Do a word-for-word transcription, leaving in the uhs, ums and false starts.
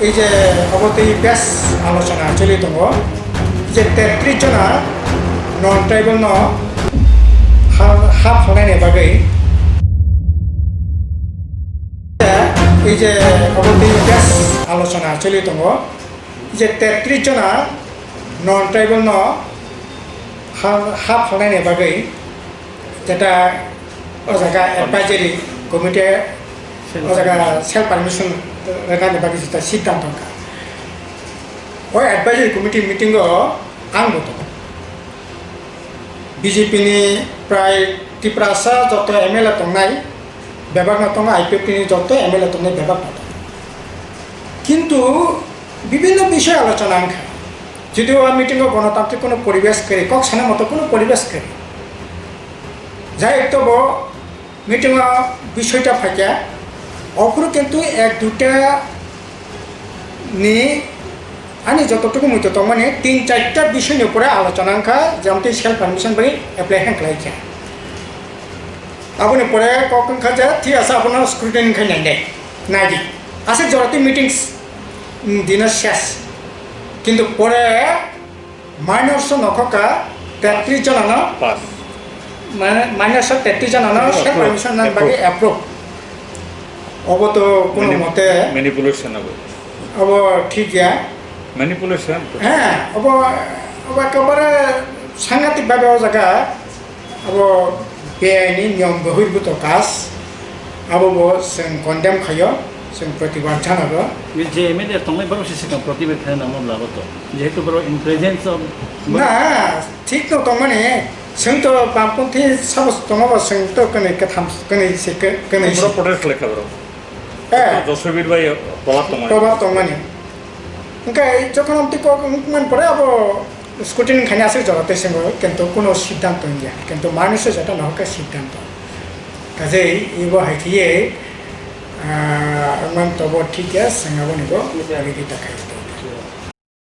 Ei je obo twi bes alochona choli tongo je tetris jona non tribal no ha, ha phalnaini bagwi. Ei je obo twi bes alochona choli tongo je tetris jona non tribal no ha, ha phalnaini bagwi jeta o jaga advisory committee o jaga self permission rwnani bagwi jeta siddhanto wngkha. O advisory committee meeting o ang bo tongo. B J P ni prai Tiprasa joto M L A tongnai bebak no tongo, I P F T ni joto M L A tongnai bebak no tongo. Kintu bibhinno bishoy alochona wngkha. Jodi o meeting o gonotantrik kono poribesh kwrwi, kok sana moto kono poribesh kwrwi. Jai hoto bo meeting o bishoy ta phaikha, ophuru kintu ek duita ni ani jototuku muitu tongmani tin charta bishoy ni upore alochona wngkha, jemtwi self permission bai apply han khlaikha. Aboni pore kok wngkha je thik ase abono scrutiny khai nai nai, nai di. Aswk jora twi meetings, mm, dino ses. Kintu pore minors no nokhoka tetris jona no, Pass. Mane minors o tetris jona no Approve. Self permission nani bagwi Approve. Approve. Obo to kono Mani-, mote manipulation abo. Obo thik ya. Manipulation. He, obo, obo ekebare sangatik babe o jaga. Abo beaini niyom bohirbuto kaj, abo bo chwng condemn khaio, chwng protibad janago. Ni je M L A tongnai borok se sikang protibad khaina nangma bwla bo to. Jehetu borok in presence of Na, thik no tongmani, chwng to bamponthi sabo tongo bo chwng to kwnwi kwtham, kwnwi se kwnwi se. Borok protest khlai kha borok. Eh. Josbir bai tobar tongmani. Tobar tongmani. Hwnkhe jokhon amtwi kok wngman pore abo scrutiny khaina aswk jora tei swngo, kintu kuno siddhanto wngya, kintu manwi se joto no hwnkhe siddhanto. Kajei ibo hai khaiye, ah, wngman tobo thik ya, chwng aboni bo ready ta khai.